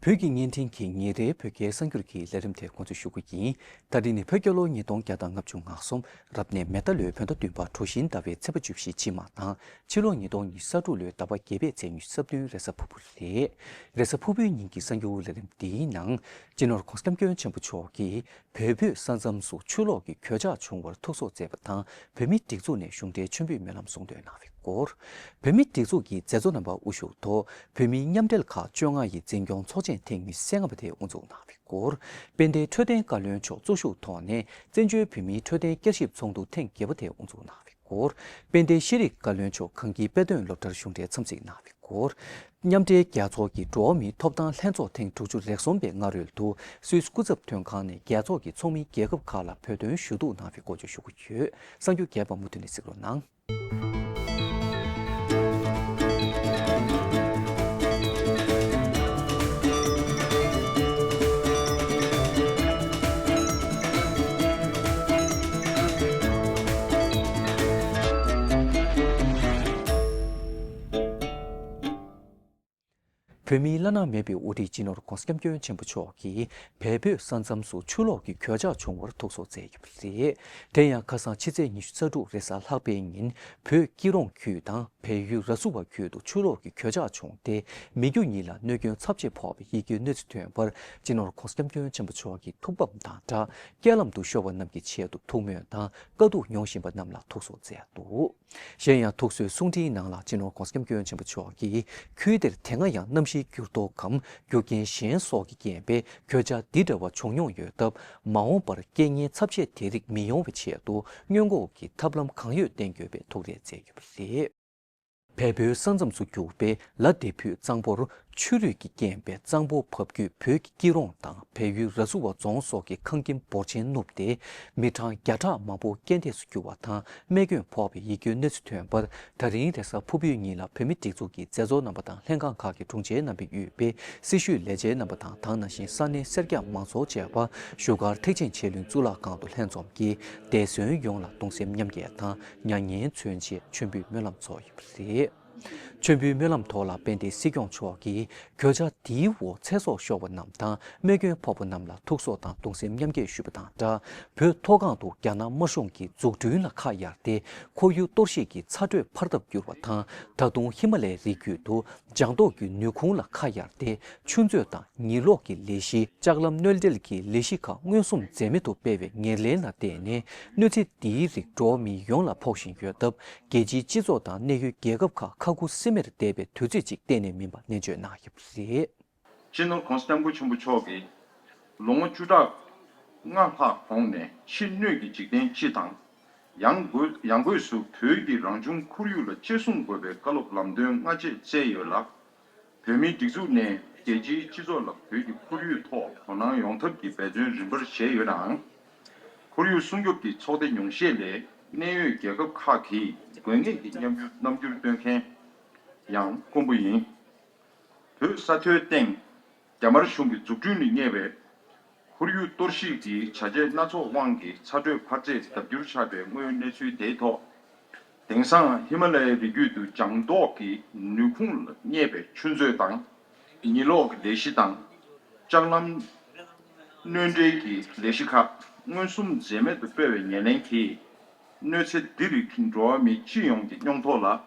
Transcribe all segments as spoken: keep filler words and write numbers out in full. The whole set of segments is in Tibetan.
བོད་ཀྱི་བརྙན་འཕྲིན་གྱི་ཉིན་རེའི་བོད་སྐད་གསར་འགྱུར་གྱི་ལས་རིམ་དེ་འགོ་འཛུགས་ཞུ་གི་ཡིན། ད་རིང་ནི་བོད་རྒྱལ་ལོ་ཉིས་སྟོང་བརྒྱ་དང་ལྔ་བཅུ་ང་གསུམ། རབ་གནས་མེ་རྟ་ལོའི་བོད་ཟླ་བདུན་པ་གྲོ་བཞིན་ཟླ་བའི་ཚེས་པ་བཅུ་བཞི་ཕྱི་མ་དང་། ཕྱི་ལོ་ཉིས་སྟོང་ཉི་ཤུ་རྩ་དྲུག་ལོའི་ཟླ་བ་བརྒྱད་པའི་ཚེས་ཉི་ཤུ་རྩ་བདུན་རེས་གཟའ་ཕུར་བུ་རེད། རེས་གཟའ་ཕུར་བུའི་ཉིན་གྱི་གསར་འགྱུར་ལས་རིམ་འདིའི་ནང་། སྤྱི་ནོར་༧གོང་ས་༧སྐྱབས་མགོན་ཆེན་པོ་མཆོག་གིས་བལ་བོད་ས་མཚམས་སུ་ཆུ་ལོག་གི་གོད་ཆག་བྱུང་བར་ཐུགས་གསོ་མཛད་པ་དང་། བོད་མིའི་སྒྲིག་འཛུགས་ནས་གཞུང་འབྲེལ་མཆོད་འབུལ་སྨོན་ལམ་གསུང་འདོན་གནང་བའི་སྐོར། བོད་མིའི་སྒྲིག་འཛུགས་ཀྱི་མཛད་གཙོ་རྣམ་པ་དབུ་བཞུགས་ཐོག་བོད་མིའི་མཉམ་འབྲེལ་ཁག་བཅོ་ལྔ་ཡི་འཛིན་སྐྱོང་ཚོགས་ཆེན་ཐེངས་ཉི་ཤུ་རྩ་ལྔ་པ་དེ་དབུ་འཛུགས་གནང་བའི་སྐོར། དཔལ་ལྡན་འཕྲོད་བསྟེན་བཀའ་བློན་མཆོག་གཙོ་བཞུགས་ཐོག་ནས་བཙན་བྱོལ་བོད་མིའི་འཕྲོད་བསྟེན་བསྐྱར་ཞིབ་ཚོགས་འདུ་ཐེངས་བརྒྱད་པ་དེ་དབུ་འཛུགས་གནང་བའི་སྐོར། དཔལ་ལྡན་ཤེས་རིག་བཀའ་བློན་མཆོག་གངས་སྐྱིད་དཔེ་སྟོན་སློབ་གྲྭར་གཞུང་འབྲེལ་འཚམས་གཟིགས་གནང་བའི་སྐོར། མཉམ་འབྲེལ་རྒྱལ་ཚོགས་ཀྱི་འགྲོ་བ་མིའི་ཐོབ་ཐང་ལྷན་ཚོགས་ཐེངས་དྲུག་ཅུ་རེ་གསུམ་པའི་སྔ་རོལ་དུ་སུད་སི་སྐུ་ཚབ་མཐུན་ཁང་ནས་རྒྱལ་ཚོགས་ཀྱི་ཚོགས་མི་རྒྱལ་ཁབ་ཁག་ལ་བོད་དོན་ཞུ་གཏུག་གནང་བའི་སྐོར་བརྗོད་ཞུ་གི་ཡོད། གསར་འགྱུར་རྒྱས་པ་མུ་མཐུད་ནས་གཟིགས་རོགས་གནང་། བོད་མིའི་བླ་ན་མེད་པའི་དབུ་ཁྲིད་སྤྱི་ནོར་༧གོང་ས་༧སྐྱབས་མགོན་ཆེན་པོ་མཆོག་གིས་བལ་བོད་ས་མཚམས་སུ་ཆུ་ལོག་གི་གོད་ཆག་བྱུང་བར་ཐུགས་གསོ་མཛད་ཡོད་པ་རེད། དེ་ཡང་ཁ་སང་ཕྱི་ཚེས་ཉི་ཤུ་རྩ་དྲུག་རེས་གཟའ་ལྷག་པའི་ཉིན་བོད་སྐྱིད་རོང་ཁུལ་དང་བལ་ཡུལ་ར་ཟུ་བ་ཁུལ་དུ་ཆུ་ལོག་གི་གོད་ཆག་བྱུང་སྟེ། མི་རྒྱུ་གཉིས་ལ་གནོད་སྐྱོན་ཚབས་ཆེ་ཕོག་པའི་ཡིད་སྐྱོའི་གནས་ཚུལ་ཐོན་པར། སྤྱི་ནོར་༧གོང་ས་༧སྐྱབས་མགོན་ཆེན་པོ་མཆོག་གིས་ཐུགས་ཕམ་དང་སྦྲགས། རྐྱེན་ལམ་དུ་ཤོར་བ་རྣམས་ཀྱི་ཆེད་དུ་ཐུགས་སྨོན་དང་དཀའ་སྡུག་མྱོང་བཞིན་པ་རྣམས་ལ་ཐུགས་གསོ་མཛད་འདུག། གཞན་ཡང་ཐུགས་གསོའི་གསུང་འཕྲིན་ནང་ལ། སྤྱི་ནོར་༧གོང་ས་༧སྐྱབས་མགོན་ཆེན་པོ་མཆོག་གིས། ཁུལ་དེར་དེ་སྔ་ཡང་གནམ་གཤིས་འགྱུར་ལྡོག་གམ་རྒྱུ་རྐྱེན་གཞན་སོགས་ཀྱི་རྐྱེན་པས་གོད་ཆག་འདི་འདྲ་བ་བྱུང་མྱོང་ཡོད་སྟབས། མ་འོངས་པར་རྐྱེན་ངན་ཚབས་ཆེ་དེ་རིགས་མི་ཡོང་བའི་ཆེད་དུ། སྔོན་འགོག་གི་ཐབས་ལམ་གང་ཡོད་བསྟེན་དགོས་པའི་ཐུགས་རེ་མཛད་ཡོད་པ་རེད། བལ་པོའི་ས་མཚམས་སུ་རྒྱུག་པའི་ལ་ལྡེ་ཕུད་གཙང་པོར་ཆུ་རུད་ཀྱི་རྐྱེན་པས་གཙང་པོ་བབས་རྒྱུད་བོད་ཀྱི་སྐྱིད་རོང་དང་བལ་ཡུལ་ར་ཟུ་བ་རྫོང་སོགས་ཀྱི་ཁང་ཁྱིམ་འབོར་ཆེན་ནུབ་སྟེ། མི་གྲངས་བརྒྱ་ཕྲག་མང་པོ་རྐྱེན་འདས་སུ་གྱུར་བ་དང་རྨས་སྐྱོན་ཕོག་པའི་ཡིད་སྐྱོའི་གནས་ཚུལ་ཐོན་པར། ད་རིང་རེས་གཟའ་ཕུར་བུའི་ཉིན་ལ་བོད་མིའི་སྒྲིག་འཛུགས་ཀྱི་མཛད་གཙོ་རྣམ་པ་དང་ལྷན་ཁང་ཁག་གི་དྲུང་ཆེ་རྣམ་པས་དབུས་པའི་སྲི་ཞུའི་ལས་བྱེད་རྣམ་པ་དང་། དེ་ནང་བཞིན་ས་གནས་སེར་སྐྱ་མང་ཚོགས་བཅས་པ་བཞུགས་སྒར་ཐེག་ཆེན་ཆོས་གླིང་གཙུག་ལག་ཁང་དུ་ལྷན་འཛོམས་ཀྱིས་འདས་གསོན་ཡོངས་ལ་གདུང་སེམས་མཉམ་སྐྱེད་དང་། མྱ་ངན་མཚོན་ཆེད་མཆོད་འབུལ་སྨོན་ལམ་ཚོགས་ཡོད་པ་རེད། མཆོད་འབུལ་སྨོན་ལམ་ཐོག་ལ་དཔལ་ལྡན་སྲིད་སྐྱོང་མཆོག་གིས་གོད་ཆག་འདིའི་འོག་ཚེ་སྲོག་ཤོར་བ་རྣམས་དང་རྨས་སྐྱོན་ཕོག་པ་རྣམས་ལ་ཐུགས་གསོ་དང་གདུང་སེམས་མཉམ་སྐྱེད་ཞུས་པ་དང་སྦྲགས། བོད་མཐོ་སྒང་དུ་རྒྱ་ནག་དམར་གཞུང་གིས་འཛུགས་སྐྲུན་ལ་ཁ་གཡར་ཏེ། ཁོར་ཡུག་གཏོར་བཤིག་གི་ཚ་དྲོད་འཕར་ཐབས་གྱུར་བ་དང་། ད་དུང་ཧི་མ་ལའི་རི་རྒྱུད་དུ་ལྗང་མདོག་གི་ནུས་ཁུངས་ལ་ཁ་གཡར་ཏེ། ཆུ་མཛོད་དང་ཉི་གློག་གི་ལས་གཞི། ལྕགས་ལམ་སྣོན་འདྲེན་གྱི་ལས་གཞི་ཁག་མངོན་སུམ་འཛེམས་མེད་དུ་སྤེལ་བའི་ཉེར་ལེན་ལ་བརྟེན་ནས། གནོད་འཚེ་འདིའི་རིགས་འགྲོ་བ་མིའི་ཡོངས་ལ་ཕོག་བཞིན་ཡོད་སྟབས། རྒྱལ་སྤྱིའི་སྤྱི་ཚོགས་དང་གནད་ཡོད་རྒྱལ་ཁབ་ཁག་ཁ་ཁུ་སིམ་མེར་བསྡད་པའི་དུས་ཚོད་ཅིག་གཏན་ནས་མིན་པ་ནན་བརྗོད་གནང་ཡོད་པ་རེད། སྤྱི་ནོར་༧གོང་ས་༧སྐྱབས་མགོན་ཆེན་པོ་མཆོག་གིས། ལོ་ངོ་བཅུ་ཕྲག་ལྔ་ལྷག་གོང་ནས་ཕྱི་སྣོད་ཀྱི་འཇིག་རྟེན་སྤྱི་དང་། ཡང་སྒོས་ཡང་སྒོས་སུ་བོད་ཀྱི་རང་བྱུང་ཁོར་ཡུག་ལ་གཅེས་སྲུང་དགོས་པའི་བཀའ་སློབ་ལམ་སྟོན་སྔ་རྗེས་བསྩལ་ཡོད་ལ། བོད་མིའི་སྒྲིག་འཛུགས་ནས་རྒྱལ་སྤྱིའི་སྤྱི་ཚོགས་ལ་བོད་ཀྱི་ཁོར་ཡུག་ཐོག་དོ་སྣང་ཡོང་ཐབས་ཀྱི་འབད་བརྩོན་རིམ་པར་བྱས་ཡོད་ནའང་། ཁོར་ཡུག་སྲུང་སྐྱོབ་ཀྱི་ཚོགས་སྡེ་ཉུང་ཤས་ལས་གནད་ཡོད་རྒྱལ་ཁབ་ཁག་གིས་དགོས་ངེས་ཀྱི་རྣམ་འགྱུར་རྣམ་འགྱུར་སྟོན་མཁན་ཡང་དཀོན་པོ་ཡིན། བོད་ས་མཐོའི་སྟེང་རྒྱ་དམར་གཞུང་གི་འཛུགས་སྐྲུན་ལས་བརྙས་པའི་ཁོར་ཡུག་གཏོར་བཤིག་གི་བྱ་བྱེད་སྣ་ཚོགས་དབང་གིས་ཚ་དྲོད་འཕར་ཚད་ལྡབ་འགྱུར་ཆག་པའི་དངོས་ཡོད་གནས་ཚུལ་དེའི་ཐོག་དེང་སང་ཧི་མ་ལ་ཡའི་རི་རྒྱུད་དུ་ལྗང་མདོག་གི་ནུས་ཁུངས་ལ་བརྙས་པའི་ཆུ་མཛོད་དང་། ཉི་གློག་གི་ལས་གཞི་དང་། ལྕགས་ལམ་སྣོན་འདྲེན་གྱི་ལས་གཞི་ཁག་མངོན་སུམ་འཛེམས་མེད་དུ་སྤེལ་བའི་ཉེར་ལེན་གྱིས། གནོད་འཚེ་འདི་རིགས་འགྲོ་བ་མི་སྤྱི་ཡོངས་ཀྱི་སྙོམས་ཐོག་ལ།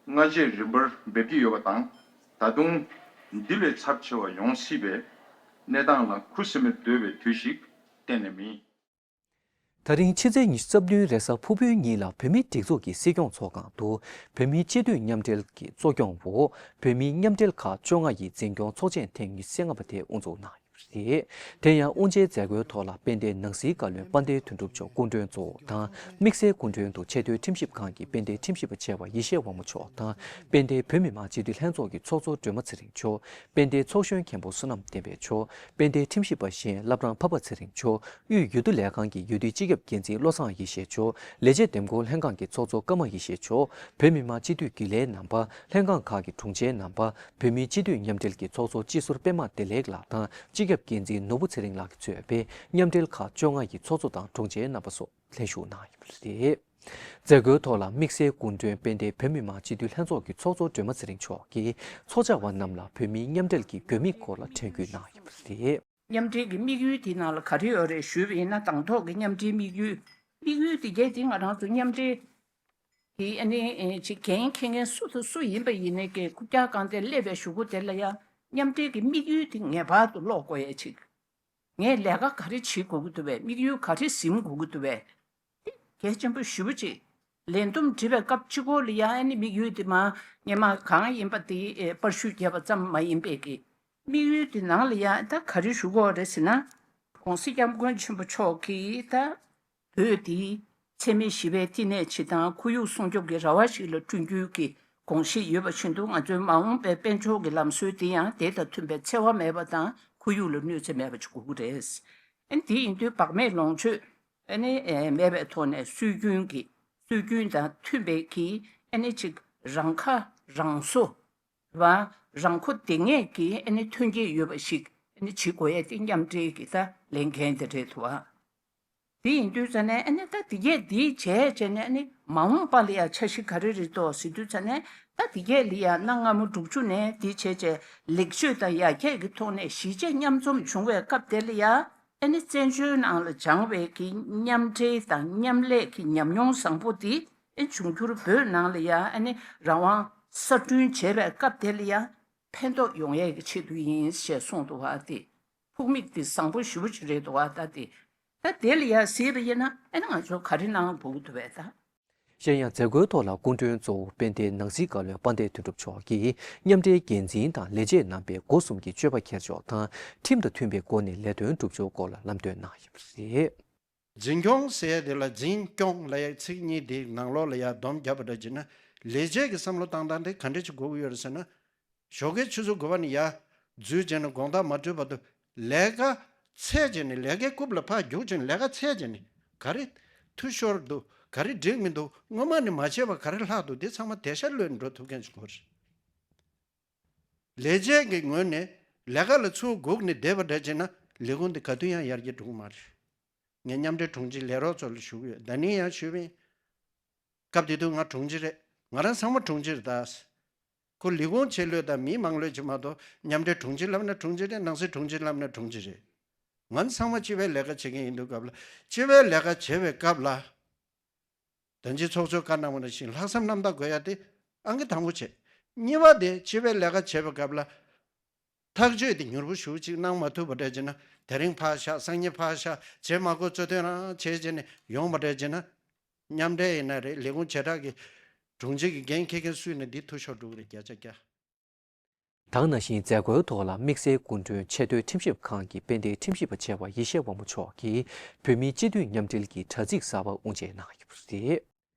སྔ་རྗེས་རིམ་པར་འབེབས་ཀྱི་ཡོད་པ་དང་། ད་དུང་འདི་ལས་ཚབས་ཆེ་བ་ཡོང་སྲིད་པའི་གནས་སྟངས་ལ་ཁུ་སིམ་མེར་སྡོད་པའི་དུས་ཤིག་གཏན་ནས་མིན། ད་རིང་ཕྱི་ཚེས་ཉི་ཤུ་རྩ་བདུན་རེས་གཟའ་ཕུར་བུའི་ཉིན་ལ་བོད་མིའི་སྒྲིག་འཛུགས་ཀྱི་སྲིད་སྐྱོང་ཚོགས་ཁང་དུ་བོད་མིའི་སྤྱི་འཐུས་མཉམ་འབྲེལ་གྱི་གཙོ་སྐྱོང་འོག་བོད་མིའི་མཉམ་འབྲེལ་ཁག་བཅོ་ལྔ་ཡི་འཛིན་སྐྱོང་ཚོགས་ཆེན་ཐེངས་ཉི་ཤུ་རྩ་ལྔ་པ་དེ་དབུ་འཛུགས་གནང་ཡོད་པ་རེད། དེ་ཡང་དབུ་འབྱེད་མཛད་སྒོའི་ཐོག་ལ་དཔལ་ལྡན་ནང་སྲིད་བཀའ་བློན་དཔལ་ལྡན་དོན་གྲུབ་མཆོག་སྐུ་མགྲོན་གཙོ་བོ་དང་། དམིགས་བསལ་སྐུ་མགྲོན་དུ་ཆེས་མཐོའི་ཁྲིམས་ཞིབ་ཁང་གི་དཔལ་ལྡན་ཁྲིམས་ཞིབ་པ་ཆེ་བ་ཡེ་ཤེས་དབང་མོ་མཆོག་དང་། དཔལ་ལྡན་བོད་མི་མང་སྤྱི་འཐུས་ལྷན་ཚོགས་ཀྱི་ཚོགས་གཙོ་སྒྲོལ་མ་ཚེ་རིང་མཆོག་དཔལ་ལྡན་ཚོགས་གཞོན་མཁན་པོ་བསོད་ནམས་བསྟན་འཕེལ་མཆོག་དཔལ་ལྡན་ཁྲིམས་ཞིབ་པ་གཞན་བླ་བྲང་འཕགས་པ་ཚེ་རིང་མཆོག་དབུས་འོས་བསྡུ་ལས་ཁང་གི་འོས་བསྡུ་སྤྱི་ཁྱབ་འགན་འཛིན་བློ་བཟང་ཡེ་ཤེས་མཆོག་ལས་བྱེད་འདེམས་བསྐོ་ལྷན་ཁང་གི་ཚོགས་གཙོ་ཀརྨ་ཡེ་ཤེས་མཆོག་བོད་མི་མང་སྤྱི་འཐུས་རྒྱུན་ལས་རྣམ་པ། ལྷན་ཁང་ཁག་གི་དྲུང་ཆེ་རྣམ་པ། བོད་མིའི་སྤྱི་འཐུས་མཉམ་འབྲེལ་གྱི་ཚོགས་གཙོ་སྤྱི་ཟུར་པད་མ་བདེ་ལེགས་ལགས་དང་། སྤྱི་ཁྱབ་འགན་འཛིན་ནོར་བུ་ཚེ་རིང་ལགས་ཀྱིས་གཙོས་པའི་མཉམ་འབྲེལ་ཁག་བཅོ་ལྔ་ཡི་ཚོགས་གཙོ་དང་དྲུང་ཆེ་རྣམ་པ་སོགས་ལྷན་ཞུགས་གནང་ཡོད་པ་རེད། མཛད་སྒོའི་ཐོག་ལ་དམིགས་བསལ་སྐུ་མགྲོན་དཔལ་ལྡན་བོད་མི་མང་སྤྱི་འཐུས་ལྷན་ཚོགས་ཀྱི་ཚོགས་གཙོ་སྒྲོལ་མ་ཚེ་རིང་མཆོག་གིས་ཚོགས་བཅར་བ་རྣམས་ལ་བོད་མིའི་མཉམ་འབྲེལ་གྱི་དགོས་དམིགས་སྐོར་ལ་དྲན་སྐུལ་གནང་ཡོད་པ་རེད། མཉམ་འབྲེལ་གྱི་དམིགས་ཡུལ་དེའི་ནང་ལ་ག་རེ་ཡོད་རེད་ཞུས་པ་ཡིན་ན། དང་ཐོག་གི་མཉམ་འབྲེལ་དམིགས་ཡུལ། དམིགས་ཡུལ་དེ་གས་དེ་ང་རང་ཚོ་མཉམ་འབྲེལ་གྱི་ཨ་ནི་ཨེ་ཅིག་འགན་འཁྱེར་མཁན་སུ་དང་སུ་ཡིན་པ་ཡིན་ནའི་ཀྱི་རྐུབ་བཀྱག་སྒང་དེར་སླེབས་པའི་གཞུག་གུ་དེ་ལ་ཡང་མཉམ་འབྲེལ་གྱི་དམིགས་ཡུལ་དེ་ངེས་པར་དུ་ཀློག་དགོས་ཡས་ཅིག་ངས་ལས་ཀ་ག་རེ་བྱེད་དགོས་ཀྱི་འདུག་བས། དམིགས་ཡུལ་ག་རེ་ཟིན་དགོས་ཀྱི་འདུག་བས། དེ་གལ་ཆེན་པོ་ཞེ་པོ་ཅིག་ལས་བསྡོམས་འབྲི་བའི་སྐབས་གཅིག་པོ་ལ་ཡང་ཨ་ནི་དམིགས་ཡུལ་དེ་མ་སྔོན་མ་གང་ཡིན་པ་དེ་ཨེ་པར་བཤུས་བརྒྱབ་པ་ཙམ་མ་ཡིན་པའི་གི། དམིགས་ཡུལ་དེ་ནང་ལ་ཡང་ད་ག་རེ་ཞུ་དགོས་རེད་ཟེར་ན། ༸གོང་ས་༸སྐྱབས་མགོན་ཆེན་པོ་མཆོག་གིས་ད་བོད་དེ་འཚེ་མེད་ཞི་བའི་བསྟི་གནས་ཆེད་དང་ཁོར་ཡུག་སྲུང་སྐྱོབ་ཀྱི་ར་བ་ཞིག་ལ་བསྐྲུན་རྒྱུའི་གི་དགོངས་བཞེས་ཡོད་པ་བཞིན་དུ། ང་ཚོའི་མ་འོངས་པའི་དཔལ་འབྱོར་གྱི་ལམ་སྲོལ་དེ་ཡང་དེ་དང་མཐུན་པའི་འཚེ་བ་མེད་པ་དང་ཁོར་ཡུག་ལ་གནོད་འཚེ་མེད་པ་ཅིག་དགོས་ཀྱི་རེད། ཨ་ནི་དེ་ཡིན་དུས་བག་མེད་ལོངས་སྤྱོད་ཨ་ནི་ཨེ་མེད་པའི་ཐོག་ནས་སྲོལ་རྒྱུན་གྱི་སྲོལ་རྒྱུན་དང་མཐུན་པའི་གི་ཨ་ནི་ཅིག་རང་ཁ་རང་གསོ་བ་རང་མགོ་བདེ་ངེས་ཀྱི་ཨ་ནི་ཐོན་སྐྱེད་ཡོད་པ་ཞིག་ཨ་ནི་བྱེད་དགོས་ཡས་དེ་མཉམ་འབྲེལ་གྱི་ད་ལས་འགན་དེ་རེད་འདུག་ཨ། དེ་ཡིན་དུས་ཙ་ནས་ཨ་ནི་ད་དེ་གས་དེ་བྱས་བྱས་ནས་ཨ་ནི་མ་འོངས་པ་ལ་ཡང་འཆར་གཞི་ག་རེ་རེད་འདུག་ཟེར་དུས་ཙ་ནས། ད་དེ་གས་ལ་ཡང་གནའ་སྔ་མོ་དྲུག་ཅུ་ནས་དེ་བྱས་བྱས་ལེགས་བཅོས་དང་ཡར་རྒྱས་ཀྱི་ཐོག་ནས་གཞིས་བྱེས་མཉམ་འཛོམས་བྱུང་བའི་སྐབས་དེ་ལ་ཡང་ཨ་ནི་བཙན་བྱོལ་ནང་ལ་སྦྱངས་པའི་གི་མཉམ་འབྲེལ་དང་མཉམ་ལས་ཀྱི་ཉམས་མྱོང་བཟང་པོ་དེ་ཨ་འབྱུང་འགྱུར་བོད་ནང་ལ་ཡང་ཨ་ནི་རང་དབང་གསར་སྐྲུན་བྱས་པའི་སྐབས་དེ་ལ་ཡང་ཕན་ཐོགས་ཡོང་ཡས་ཀྱི་ཆེད་དུ་ཡིན་ཞེས་གསུངས་འདུག་བ། དེ་ཕུགས་དམིགས་དེ་བཟང་པོ་ཞེ་པོ་ཅིག་རེད་འདུག་བ། ད་དེ་ད་དེ་ལ་ཡང་གཟིགས་པ་ཡིན་ན་ཨ་ནི་ང་ཚོ་ག་རེ་གནང་དགོས་ཀྱི་འདུག་བས་ད། གཞན་ཡང་མཛད་སྒོའི་ཐོག་ལ་སྐུ་མགྲོན་གཙོ་བོ་དཔལ་ལྡན་ནང་སྲིད་བཀའ་བློན་དཔལ་ལྡན་དོན་གྲུབ་མཆོག་གིས་མཉམ་འབྲེལ་འགན་འཛིན་དང་ལས་བྱེད་རྣམ་པས་སྒོ་གསུམ་གྱི་སྤྱོད་པ་འཁྱེར་ཕྱོགས་དང་ཁྲིམས་དང་མཐུན་པའི་སྒོ་ནས་ལས་དོན་སྒྲུབ་ཕྱོགས་སྐོར་ལ་ལམ་སྟོན་གནང་ཡོད་པ་རེད། འཛིན་སྐྱོང་ཟེར་ཡ་དེ་ལ་འཛིན་སྐྱོང་ལབ་ཡ་ཚིག་གཉིས་དེ་ནང་ལོགས་ལ་ཡར་སྡོམ་བརྒྱབ་པ་འདྲ་བྱས་ན། ལས་བྱེད་ཀྱི་བསམ་བློ་བཏང་སྟངས་དེ་ག་འདྲ་ཅིག་དགོས་ཀྱི་ཡོད་རེད་ཟེར་ན། ཞོགས་ཀའི་ཆུ་ཚོད་དགུ་པ་ནས་ཡར་འཛུལ་བྱས་ནས་དགོང་དག་མ་གྲོལ་བར་དུ་ལས་ཀ་ཚད་བྱས་ནས། ལས་ཀའི་རྐུབ་ལ་ཕར་རྒྱུག་བྱས་ནས་ལས་ཀ་ཚད་བྱས་ནས། ག་རེ་འཐུས་ཤོར་འདུག་ག་རེ་འགྲིག་མི་འདུག་སྔོན་མ་ནས་མ་བྱས་པ་ག་རེ་ལྷག་འདུག་དེ་ཚང་མ་དེ་ཤར་ལོས་འགྲོ་ཐུབ་མཁན་ཞིག་དགོས་རེད། ལས་བྱེད་ཀྱི་ངོས་ནས་ལས་ཀ་ལ་ཚུར་སྒུག་ནས་བསྡད་པ་འདྲ་བྱས་ན་ལས་ཁུངས་འདི་ག་དུས་ཡང་ཡར་རྒྱས་འགྲོ་གི་མ་རེད། ངས་མཉམ་འབྲེལ་དྲུང་ཆེ་ལས་རོགས་ཚོ་ལ་ཞུ་གི་ཡོད། ད་ནི་ཡང་ཞུས་པ་ཡིན། སྐབས་དེ་དུས་ང་དྲུང་ཆེ་རེད། ང་རང་ཚང་མ་དྲུང་ཆེ་རེད་ད། ཁོ་ལས་ཁུངས་ཆེ་ལོས་དང་མི་མང་ལོས་ཀྱི་མ་གཏོགས། མཉམ་འབྲེལ་དྲུང་ཆེ་ལབ་ན་དྲུང་ཆེ་རེད། ནང་སྲིད་དྲུང་ཆེ་ལབ་ན་དྲུང་ཆེ་རེད། ང་ཚང་མ་སྤྱི་པའི་ལས་ཀ་བྱེད་མཁན་ཡིན་དུས་སྐབས་ལ། སྤྱི་པའི་ལས་ཀ་བྱེད་པའི་སྐབས་ལ། ད་ཅི་ཚོགས་གཙོས་བཀའ་གནང་བ་ནང་བཞིན་ལྷག་བསམ་རྣམ་དག་དགོས་ཡ་དེ་ཨང་ཀི་དང་པོ་བྱས། གཉིས་པ་དེ་སྤྱི་པའི་ལས་ཀ་བྱེད་པའི་སྐབས་ལ། ཐག་གཅོད་དེ་མྱུར་པོ་ཞེ་པོ་ཅིག་གནང་མ་ཐུབ་པ་འདྲ་བྱས་ན། དེ་རིང་ཕར་བཞག་སང་ཉིན་ཕར་བཞག་བྱེད་མ་དགོས། གཙོ་དོན་རང་བྱས་བྱས་ནས་ཡོང་བ་འདྲ་བྱས་ན། མཉམ་འབྲེལ་ཡིན་ན་རེད། ལས་ཁུངས་བྱེ་བྲག་གི་དྲུང་ཆེ་གི་འགན་འཁྱེར་མཁན་སུ་ཡིན་ན་འདི་འཐུས་ཤོར་འགྲོ་གི་རེད། བརྒྱ་ཆ་བརྒྱ། ད་ག་ནང་བཞིན་མཛད་སྒོའི་ཐོག་ལ་དམིགས་བསལ་སྐུ་མགྲོན་ཆེས་མཐོའི་ཁྲིམས་ཞིབ་ཁང་གི་དཔལ་ལྡན་ཁྲིམས་ཞིབ་པ་ཆེ་བ་ཡེ་ཤེས་དབང་མོ་མཆོག་གིས་བོད་མིའི་སྤྱི་འཐུས་མཉམ་འབྲེལ་གྱི་དྲ་ཚིགས་གསར་པ་དབུ་འབྱེད་གནང་ཡོད་པ་རེད།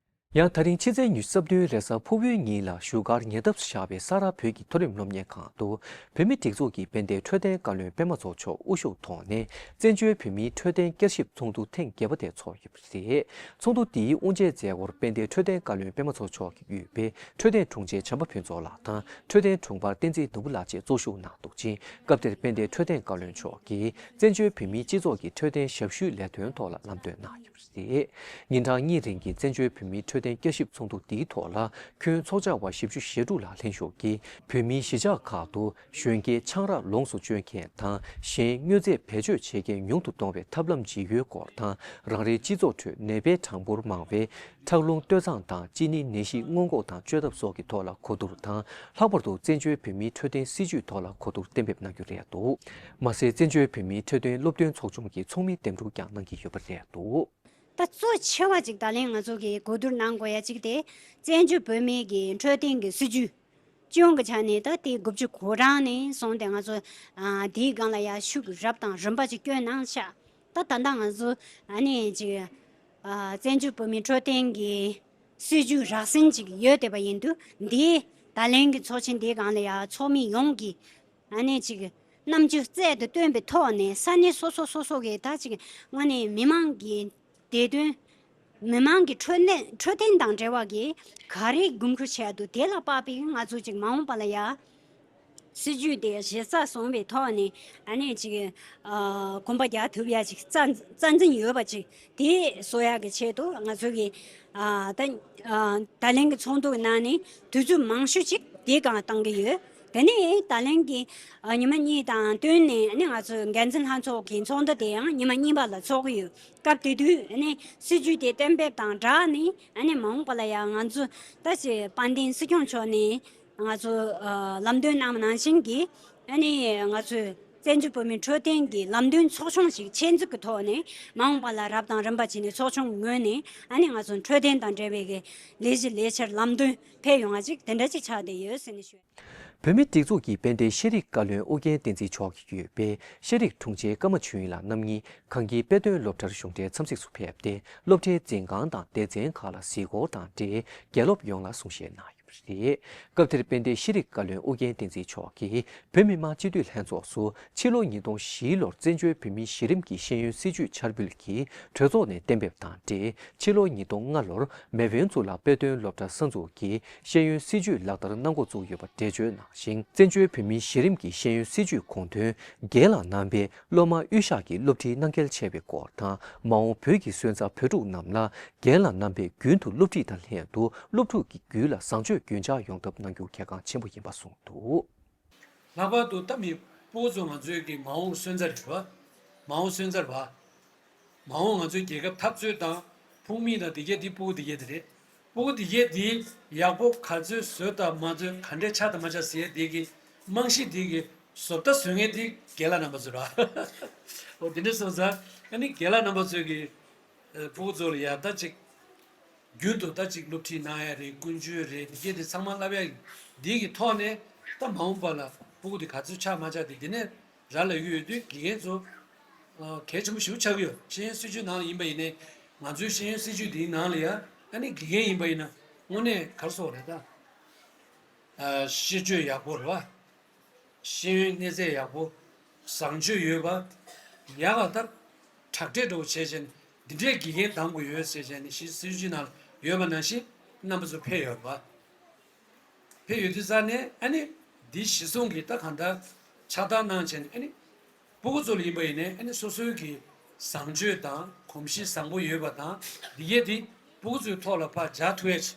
ཡང་ད་རིང་ཕྱི་ཚེས་ཉི་ཤུ་རྩ་བདུན་རེས་གཟའ་ཕུར་བུའི་ཉིན་ལ་བཞུགས་སྒར་ཉེ་འདབས་སུ་བཞག་པའི་ས་རཱ་བོད་ཀྱི་མཐོ་རིམ་སློབ་གཉེར་ཁང་དུ་བོད་མིའི་སྒྲིག་འཛུགས་ཀྱི་དཔལ་ལྡན་འཕྲོད་བསྟེན་བཀའ་བློན་པད་མ་མཚོ་མཆོག་དབུ་བཞུགས་ཐོག་ནས་བཙན་བྱོལ་བོད་མིའི་འཕྲོད་བསྟེན་བསྐྱར་ཞིབ་ཚོགས་འདུ་ཐེངས་བརྒྱད་པ་དེ་ཚོགས་ཡོད་པ་རེད། ཚོགས་འདུ་འདིའི་དབུ་འབྱེད་མཛད་སྒོར་དཔལ་ལྡན་འཕྲོད་བསྟེན་བཀའ་བློན་པད་མ་མཚོ་མཆོག་གིས་དབུས་པའི་འཕྲོད་བསྟེན་དྲུང་ཆེ་བྱམས་པ་ཕུན་ཚོགས་ལགས་དང་འཕྲོད་བསྟེན་དྲུང་འཕར་བསྟན་འཛིན་ནོར་བུ་ལགས་བཅས་གཙོ་བཞུགས་གནང་འདུག་ཅིང་། སྐབས་དེར་དཔལ་ལྡན་འཕྲོད་བསྟེན་བཀའ་བློན་མཆོག་གིས་བཙན་བྱོལ་བོད་མིའི་སྤྱི་ཚོགས་ཀྱི་འཕྲོད་བསྟེན་ཞབས་ཞུའི་ལས་དོན་ཐོག་ལ་ལམ་སྟོན་གནང་ཡོད་པ་རེད། ཉིན་གྲངས་གཉིས་རིང་གི་བཙན་བྱོལ་བོད་མིའི་འཕྲོད་བསྟེན་བསྐྱར་ཞིབ་ཚོགས་འདུ་འདིའི་ཐོག་ལ་ཁྱོན་ཚོགས་བཅར་བ་བཞི་བཅུ་ཞེ་དྲུག་ལ་ལྷན་ཞུགས་ཀྱིས་བོད་མིའི་གཞིས་ཆགས་ཁག་ཏུ་གཞོན་སྐྱེས་ཆང་རག་ལོངས་སུ་སྤྱོད་མཁན་དང་གཞན་དངོས་རྫས་བེད་སྤྱོད་བྱེད་མཁན་ཉུང་དུ་གཏོང་བའི་ཐབས་ལམ་ཇི་ཡོད་སྐོར་དང་། རང་རེའི་སྤྱི་ཚོགས་ཁྲོད་ནད་པའི་གྲངས་འབོར་མང་བའི་ཁྲག་རླུང་སྟོད་འཛིན་དང་གཅིན་སྙི་ནད་གཞི་སྔོན་འགོག་དང་བཅོས་ཐབས་སོགས་ཀྱི་ཐོག་ལ་གོ་བསྡུར་དང་། ལྷག་པར་དུ་བཙན་བྱོལ་བོད་མིའི་འཕྲོད་བསྟེན་སྲིད་ཇུས་ཐོག་ལ་གོ་བསྡུར་གཏན་འབེབས་གནང་རྒྱུ་རེད་འདུག། མ་ཟད་བཙན་བྱོལ་བོད་མིའི་འཕྲོད་བསྟེན་སློབ་སྟོན་ཚོགས་ཆུང་གི་ཚོགས་མིའི་འདེམས་སྒྲུག་ཀྱང་གནང་གི་ཡོད་པ་རེད་འདུག། ད་གཙོ་ཆེ་བ་ཅིག་ད་ལན་ང་ཚོ་གིས་གོ་བསྡུར་གནང་དགོས་ཡ་ཅིག་དེ། བཙན་བྱོལ་བོད་མིའི་གི་འཕྲོད་བསྟེན་གྱི་སྲིད་ཇུས། སྤྱི་ཡོངས་ཀྱི་ཆ་ནས་ད་དེ་དགུ་བཅུ་གོ་གྲངས་ནས་བཟུང་སྟེ་ང་ཚོ་ཨ་དེའི་སྒང་ལ་ཡ་ཤུགས་རབ་དང་རིམ་པ་ཅིག་བསྐྱོན་གནང་ཤག། ད་ད་ལྟ་ང་ཚོ་ཨ་ནི་ཅིག་ཨ་བཙན་བྱོལ་བོད་མིའི་འཕྲོད་བསྟེན་གྱི་སྲིད་ཇུས་རགས་ཟིན་ཅིག་ཡོད་བསྡད་པ་ཡིན་དུས། འདིའི་ད་ལན་གྱི་ཚོགས་ཆེན་འདིའི་སྒང་ལ་ཡ་ཚོགས་མི་ཡོངས་ཀྱིས་ཨ་ནི་ཅིག་རྣམ་དཔྱོད་རྩལ་དུ་བཏོན་པའི་ཐོག་ནས་ས་གནས་སོ་སོ་སོ་སོ་གི་ད་ཅིག་དངོས་གནས་མི་མང་གི་བདེ་དོན། མི་མང་གི་འཕྲོད་བསྟེན་འཕྲོད་བསྟེན་དང་འབྲེལ་བ་གི་ག་རེ་དགོས་མཁོ་ཆེ་འདུག། དེ་ལ་དཔག་པའི་ང་ཚོ་ཅིག་མ་འོངས་པ་ལ་ཡ་ སྲིད་ཇུས་དེ་གཞི་རྩ་བཟུང་བའི་ཐོག་ནས་ཨ་ནི་ཅིག་ཨ་གོམ་པ་རྒྱག་ཐུབ་ཡ་ཅིག་རྩ་རྩ་འཛིན་ཡོད་པ་ཅིག་དེ་བཟོ་ཡ་གི་ཆེད་དུ་ང་ཚོ་གི་ཨ་ད་ཨ་ད་ལན་གྱི་ཚོགས་འདུ་གི་ནང་ནས་དུས་ཚོད་མང་ཤོས་ཅིག་དེའི་སྒང་བཏང་གི་ཡོད། དེ་ནས་ད་ལན་གྱི་ཨ་ཉི་མ་གཉིས་དང་བསྟུན་ནས་ཨ་ནི་ང་ཚོ་འགན་འཛིན་ལྷན་ཚོགས་ཀྱི་ཚོགས་འདུ་དེ་ཡང་ཉི་མ་གཉིས་པ་ལ་ཚོགས་ཀྱི་ཡོད། སྐབས་དེ་དུས་ཨ་ནི་སྲིད་ཇུས་དེ་གཏན་འབེབས་དང་སྦྲགས་ནས་ཨ་ནི་མ་འོངས་པ་ལ་ཡང་ང་ཚོ་ད་ཅིག་དཔལ་ལྡན་སྲིད་སྐྱོང་མཆོག་ནས་ང་ཚོ་ཨ་ལམ་སྟོན་གནང་བ་ནང་བཞིན་གྱི་ཨ་ནི་ང་ཚོས་བཙན་བྱོལ་བོད་མིའི་འཕྲོད་བསྟེན་གྱི་ལམ་སྟོན་ཚོགས་ཆུང་ཞིག་ཆེད་འཛུགས་ཀྱི་ཐོག་ནས་མ་འོངས་པ་ལ་རབ་དང་རིམ་པ་བྱས་ནས་ཚོགས་ཆུང་ངོས་ནས་ཨ་ནི་ང་ཚོ་འཕྲོད་བསྟེན་དང་འབྲེལ་བའི་གི་ལས་གཞི་ལས་འཆར་ལམ་སྟོན་ཕེབས་ཡོང་བ་ཅིག་དེ་འདྲ་ཅིག་ཆགས་བསྡད་ཡོད་ཟེར་ནས་ཞུ། བོད་མིའི་སྒྲིག་འཛུགས་ཀྱི་དཔལ་ལྡན་ཤེས་རིག་བཀའ་བློན་ཨོ་རྒྱན་བསྟན་འཛིན་མཆོག་གིས་ཡོད་པའི་ཤེས་རིག་དྲུང་ཆེ་ཀརྨ་ཆོས་དབྱིངས་ལགས་རྣམ་གཉིས་གངས་སྐྱིད་དཔེ་སྟོན་སློབ་གྲྭར་གཞུང་འབྲེལ་འཚམས་གཟིགས་སུ་ཕེབས་ཏེ། སློབ་གྲྭའི་འཛིན་ཁང་དང་སྡེ་ཚན་ཁག་ལ་གཟིགས་སྐོར་དང་འབྲེལ་རྒྱལ་སློབ་ཡོངས་ལ་གསུང་བཤད་གནང་ཡོད་པ་རེད། སྐབས་དེར་དཔལ་ལྡན་ཤེས་རིག་བཀའ་བློན་ཨོ་རྒྱན་བསྟན་འཛིན་མཆོག་གིས་བོད་མི་མང་སྤྱི་འཐུས་ལྷན་ཚོགས་སུ་ཕྱི་ལོ་ཉིས་སྟོང་བཞི་ལོར་བཙན་བྱོལ་བོད་མིའི་གཞི་རིམ་གྱི་ཤེས་ཡོན་སྲིད་བྱུས་འཆར་འབུལ་གྱི་གྲོས་ཚོགས་ནས་གཏན་འབེབས་དང་འབྲེལ། ཕྱི་ལོ་ཉིས་སྟོང་ལྔ་ལོར་མེས་དབོན་གཙུག་ལག་དཔེ་སྟོན་སློབ་གྲྭ་གསར་འཛུགས་ཀྱི་ཤེས་ཡོན་སྲིད་བྱུས་ལག་བསྟར་གནང་འགོ་བཙུགས་ཡོད་པ་འགྲེལ་བརྗོད་གནང་ཞིང་། བཙན་བྱོལ་བོད་མིའི་གཞི་རིམ་གྱི་ཤེས་ཡོན་སྲིད་བྱུས་དགོངས་དོན་རྒན་ལགས་རྣམ་པས་སློབ་མ་དབུས་ཤག་གི་སློབ་ཁྲིད་གནང་གལ་ཆེ་བའི་སྐོར་དང་། མ་འོངས་བོད་ཀྱི་སོན་རྩ་བོད་ཕྲུག་རྣམས་ལ་རྒན་ལགས་རྣམ་པས་རྒྱུན་དུ་སློབ་ཁྲིད་དང་ལྷན་དུ་སློབ་ཕྲུག་གི་རྒྱུད་ལ་བཟང་སྤྱོད་རྒྱུན་འཇགས་ཡོང་ཐབས་གནང་རྒྱུ་གལ་འགངས་ཆེན་པོ་ཡིན་པ་གསུངས་འདུག། ལྷག་པར་དུ་ད་མི་སྤུ་གུ་ཚོ་ང་ཚོའི་གི་མ་འོངས་སོན་རྩ་རེད་བ། མ་འོངས་སོན་རྩ་རེད་བ། མ་འོངས་ང་ཚོའི་རྒྱལ་ཁབ་འཐབ་རྩོད་དང་ཕུགས་དམིགས་དང་དེ་གས་དེ་སྤུ་གུ་དེ་གས་དེ་རེད། སྤུ་གུ་དེ་གས་དེ་ཡག་པོ་ག་ཚོད་བཟོས་དང་མ་བཟོས། ག་འདྲས་ཆགས་དང་མ་ཆགས་ཟེར་ཡས་དེ་གི་རྨང་གཞི་དེ་གི་བཟོ་ལྟ་བཟོ་མཁན་དེ་རྒན་ལགས་རྣམ་པ་ཚོ་རེད་བ། འོ་དེ་འདྲས་སོང་ཙང་ཨ་ནི་རྒན་ལགས་རྣམ་པ་ཚོས་གི་ཨ་སྤུ་གུ་ཚོ་ལ་ཡ་ད་ཅིག་རྒྱུན་དུ་ད་ཅིག་སློབ་ཁྲིད་གནང་ཡ་རེད། ཀུན་སྤྱོད་རེད། དེ་གས་དེ་ཚང་མ་བསླབ་ཡ་འདི་གི་ཐོག་ནས་ད་མ་འོངས་པ་ལ་སྤུ་གུ་དེ་ག་ཚོད་ཆགས་མ་ཆགས་དེ་དེ་ནས་རག་ལས་ཀྱི་ཡོད་དུས་དགེ་རྒན་ཚོ་ཨ་གལ་ཆེན་པོ་ཞེ་པོ་ཆགས་ཀྱི་ཡོད། ཤེས་ཡོན་སྲིད་བྱུས་ནང་ལ་ཡིན་པ་ཡིན་ནའི་ང་ཚོའི་ཤེས་ཡོན་སྲིད་བྱུས་འདིའི་ནང་ལ་ཡ་ཨ་ནི་དགེ་རྒན་ཡིན་པ་ཡིན་ན་དངོས་གནས་ག་རེ་ཟེར་དགོས་རེད་ད། ཨ་ཤེས་སྤྱོད་ཡག་པོ་རེད་བ། ཤེས་ཡོན་གནས་ཚད་ཡག་པོ། བཟང་སྤྱོད་ཡོད་པ། ཡག་ག་ལྟར་དྲག་གྲས་འགྲོ་བྱས་བྱས་ནས་འདི་འདྲའི་དགེ་རྒན་གདམ་དགོས་ཡོད་ཟེར་བྱས་ནས་ཤེས་སྲིད་བྱུས་ནང་ཡོད་པ་ནང་བཞིན་རྣམ་པ་ཚོ་ཕེབས་ཡོད་རེད་བ། ཕེབས་ཡོད་དུས་ཙང་ནས་ཨ་ནི་འདི་གཞི་བཟུང་གི་ད་གང་ལྟར་ཕྱག་བསྟར་གནང་བྱས་ནས་ཨ་ནི་སྤུ་གུ་ཚོ་ལ་ཡིན་པ་ཡིན་ནའི་ཨ་ནི་སོ་སོའི་གི་བཟང་སྤྱོད་དང་གོམས་གཤིས་བཟང་པོ་ཡོད་པ་དང་འདི་གས་འདི་སྤུ་གུ་ཚོའི་ཐོག་ལ་ཕར་འཇགས་ཐུབ་ཡ་ཅིག་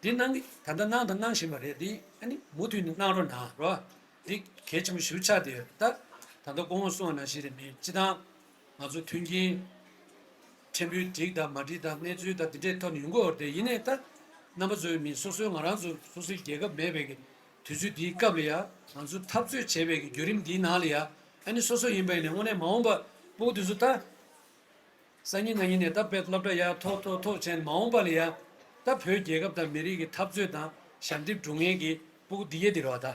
འདི་གནང་གི་ད་ལྟ་གནང་དང་གནང་བཞིན་པ་རེད། འདི་ཨ་ནི་མུ་མཐུད་ནས་གནང་རོགས་གནང་རོགས། འདི་གལ་ཆེན་པོ་ཞེ་པོ་ཆགས་བསྡད་ཡོད། ད་ད་ལྟ་སྐུ་ངོ་གསུངས་པ་ནང་བཞིན་རེད། མི་སྤྱི་བཏང་ང་ཚོ་མཐུན་རྐྱེན་ཕྲན་བུ་འགྲིག་དང་མ་འགྲིག་དང་གནས་ཚུལ་དང་འདི་འདྲའི་ཐོག་ནས་ཡོང་གི་ཡོད་རེད། ཡིན་ནའི་ད་རྣམ་པ་ཚོའི་མི་སོ་སོའི་ང་རང་ཚོ་སོ་སོའི་རྒྱལ་ཁབ་མེད་པའི་གི་དུས་ཚོད་འདིའི་སྐབས་ལ་ཡ་ང་ཚོ་འཐབ་རྩོད་བྱས་པའི་གི་བརྒྱུད་རིམ་འདིའི་ནང་ལ་ཡ་ཨ་ནི་སོ་སོ་ཡིན་པ་ཡིན་ནའི་དངོས་གནས་མ་འོངས་པ་སྤུ་གུ་དེ་ཚོ་ད། སང་ཉིན་གནངས་ཉིན་ནས་ད་དཔེ་སློབ་གྲྭ་ཡར་ཐོག་ཐོག་ཐོག་བྱས་ནས་མ་འོངས་པ་ལ་ཡ་ད་བོད་རྒྱལ་ཁབ་དང་མི་རིགས་ཀྱི་འཐབ་རྩོད་དང་ཞབས་འདེགས་སྒྲུབ་མཁན་གྱི་སྤུ་གུ་འདི་གས་འདི་རེད་བ། ད་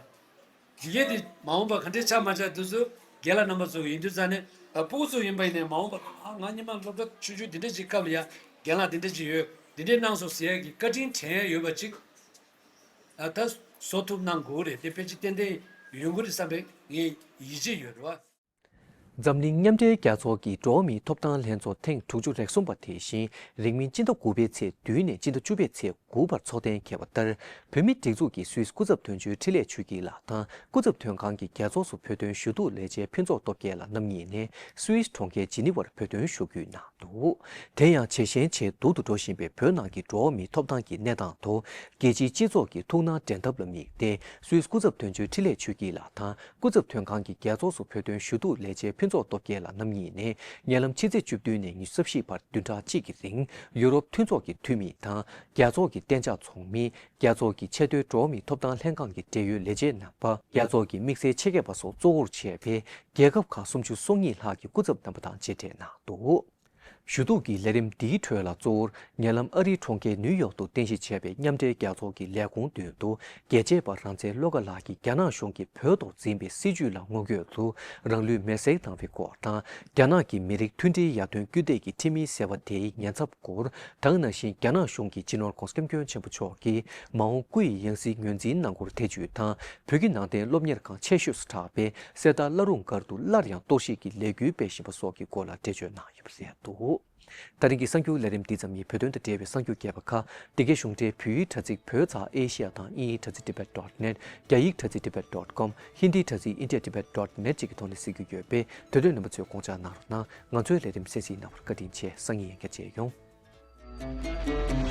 འདི་གས་འདི་མ་འོངས་པ་ག་འདྲས་ཆགས་མ་ཆགས་དེ་ཚོ་རྒན་ལགས་རྣམ་པ་ཚོ་ཡིན་དུས་ཙང་ནས་ཨ་སྤུ་གུ་ཚོ་ཡིན་པ་ཡིན་ནའི་མ་འོངས་པ་ཨ་ང་སྔོན་མ་སློབ་གྲྭ་ཆུང་ཆུང་འདི་འདྲས་ཅིག་སྐབས་ལ་ཡ་རྒན་ལགས་འདི་འདྲས་ཅིག་ཡོད། འདི་འདྲས་གནང་སོང་ཟེར་ཡ་གི་བཀའ་དྲིན་དྲན་ཡ་ཡོད་པ་ཅིག་ཨ་ད་བཟོ་ཐུབ་གནང་དགོས་རེད། དེ་ཕལ་ཆེར་ཏན་ཏན་ཡོང་གི་རེད་བསམ་པའི་ངའི་ཡིད་ཆེས་ཡོད་རེད་བ། འཛམ་གླིང་མཉམ་འབྲེལ་རྒྱལ་ཚོགས་ཀྱི་འགྲོ་བ་མིའི་ཐོབ་ཐང་ལྷན་ཚོགས་ཐེངས་དྲུག་ཅུ་རེ་གསུམ་པ་དེ་བཞིན་རིང་མིན་སྤྱི་ཟླ་དགུ་པའི་ཚེས་བདུན་ནས་སྤྱི་ཟླ་བཅུ་པའི་ཚེས་དགུ་བར་འཚོགས་གཏན་འཁེལ་བ་ལྟར། བོད་མིའི་སྒྲིག་འཛུགས་ཀྱི་སུད་སི་སྐུ་ཚབ་དོན་གཅོད་འཕྲིན་ལས་ཆོས་སྐྱིད་ལགས་དང་སྐུ་ཚབ་དོན་ཁང་གི་རྒྱལ་ཚོགས་སུ་བོད་དོན་ཞུ་གཏུག་ལས་བྱེད་ཕུན་ཚོགས་སྟོབས་རྒྱལ་ལགས་རྣམ་གཉིས་ནས་སུད་སི་གྲོང་ཁྱེར་ཇི་ནི་ཝར་བོད་དོན་ཞུ་སྐུལ་གནང་འདུག། དེ་ཡང་ཇེ་ཞན་ཇེ་སྡུག་ཏུ་འགྲོ་བཞིན་པའི་བོད་ནང་གི་འགྲོ་བ་མིའི་ཐོབ་ཐང་གི་གནས་སྟངས་ཐོག་རྒྱལ་སྤྱིའི་སྤྱི་ཚོགས་ཀྱི་ཐུགས་སྣང་འདྲེན་ཐབས་ལ་དམིགས་ཏེ། སུད་སི་སྐུ་ཚབ་དོན་གཅོད་འཕྲིན་ལས་ཆོས་སྐྱིད་ལགས་དང་། སྐུ་ཚབ་དོན་ཁང་གི་རྒྱལ་ཚོགས་སུ་བོད་དོན་ཞུ་གཏུག་ལས་བྱེད་ཕུན་ཚོགས་སྟོབས་རྒྱལ་ལགས་རྣམ་གཉིས་ནས། ཉེ་ལམ་ཕྱི་ཚེས་བཅུ་བདུན་ནས་ཉི་ཤུ་རྩ་བཞི་བར་བདུན་ཕྲག་གཅིག་གི་རིང་ཡུ་རོབ་མཐུན་ཚོགས་ཀྱི་འཐུས་མི་དང་། རྒྱལ་ཚོགས་ཀྱི་གཏན་འཇགས་ཚོགས་མི། རྒྱལ་ཚོགས་ཀྱི་ཆེས་མཐོའི་འགྲོ་བ་མིའི་ཐོབ་ཐང་ལྷན་ཁང་གི་འབྲེལ་ཡོད་ལས་བྱེད་རྣམ་པ། རྒྱལ་ཚོགས་ཀྱི་དམིགས་བསལ་ཆེད་མཁས་པ་སོགས་གཙོ་བོར་བྱས་པའི་རྒྱལ་ཁབ་ཁག་སུམ་ཅུ་སོ་གཉིས་ལྷག་གི་སྐུ་ཚབ་རྣམ་པ་དང་མཇལ་འཕྲད་གནང་འདུག། ཞུ་གཏུག་གི་ལས་རིམ་འདིའི་ཁྲོད་ལ་གཙོ་བོར་ཉེ་ལམ་ཨ་རིའི་གྲོང་ཁྱེར་ནིའུ་ཡོག་ཏུ་རྟེན་གཞི་བྱས་པའི་མཉམ་འབྲེལ་རྒྱལ་ཚོགས་ཀྱི་ལས་ཁུངས་མདུན་དུ་རྒྱལ་གཅེས་པ་རང་བཙན་བློ་དགའ་ལགས་ཀྱིས་རྒྱ་ནག་གཞུང་གིས་བོད་ཐོག་འཛིན་པའི་སྲིད་བྱུས་ལ་ངོ་རྒོལ་དུ་རང་ལུས་མེར་སྲེག་བཏང་བའི་སྐོར་དང་། རྒྱ་ནག་གི་མི་རིགས་མཐུན་སྒྲིལ་ཡར་ཐོན་སྐུལ་འདེད་ཀྱི་ཁྲིམས་མིའི་ཟེར་བ་དེའི་ཉེན་ཚབས་སྐོར། དེ་ནང་བཞིན་རྒྱ་ནག་གཞུང་གི་སྤྱི་ནོར་༧གོང་ས་༧སྐྱབས་མགོན་ཆེན་པོ་མཆོག་གིས་མ་འོངས་སྐུ་ཡི་ཡང་སྲིད་ངོས་འཛིན་གནང་སྐོར་ཐེ་བྱུས་དང་། བོད་ཀྱི་ནང་བསྟན་སློབ་གཉེར་ཁང་ཆེ་ཤོས་སུ་གྲགས་པའི་གསེར་རྟ་བླ་རུང་སྒར་དུ་སླར་ཡང་གཏོར་བཤིག་གི་ལས་འགུལ་སྤེལ་བཞིན་པ་སོགས་ཀྱི་སྐོར་ལ་འགྲེལ་བརྗོད་གནང་ཡོད་པ་རེད་འདུག། ད་རིང་གི་གསར་འགྱུར་ལས་རིམ་འདི་ཙམ་ཡིན། བོད་དོན་དང་འབྲེལ་བའི་གསར་འགྱུར་རྒྱས་པ་ཁག་འདི་གའི་གཞུང་འབྲེལ་བོད་ཡིག་དྲ་ཚིགས་བོད་ཚགས་ཨེ་ཤི་ཡ་དང་དབྱིན་ཡིག་དྲ་ཚིགས་tibet dot net། རྒྱ་ཡིག་དྲ་ཚིགས་tibet dot com། ཧིན་དིའི་དྲ་ཚིགས་india tibet dot net བཅས་ཀྱི་ཐོག་ནས་གཟིགས་རྒྱུ་ཡོད་པས། དེ་དུས་རྣམ་པ་ཚོས་དགོངས་འཇགས་གནང་རོགས་གནང་། ང་ཚོའི་ལས་རིམ་གསན་གཟིགས་གནང་བར་བཀའ་དྲིན་ཆེ། སང་ཉིན་ཡང་བསྐྱར་མཇལ་ཡོང་།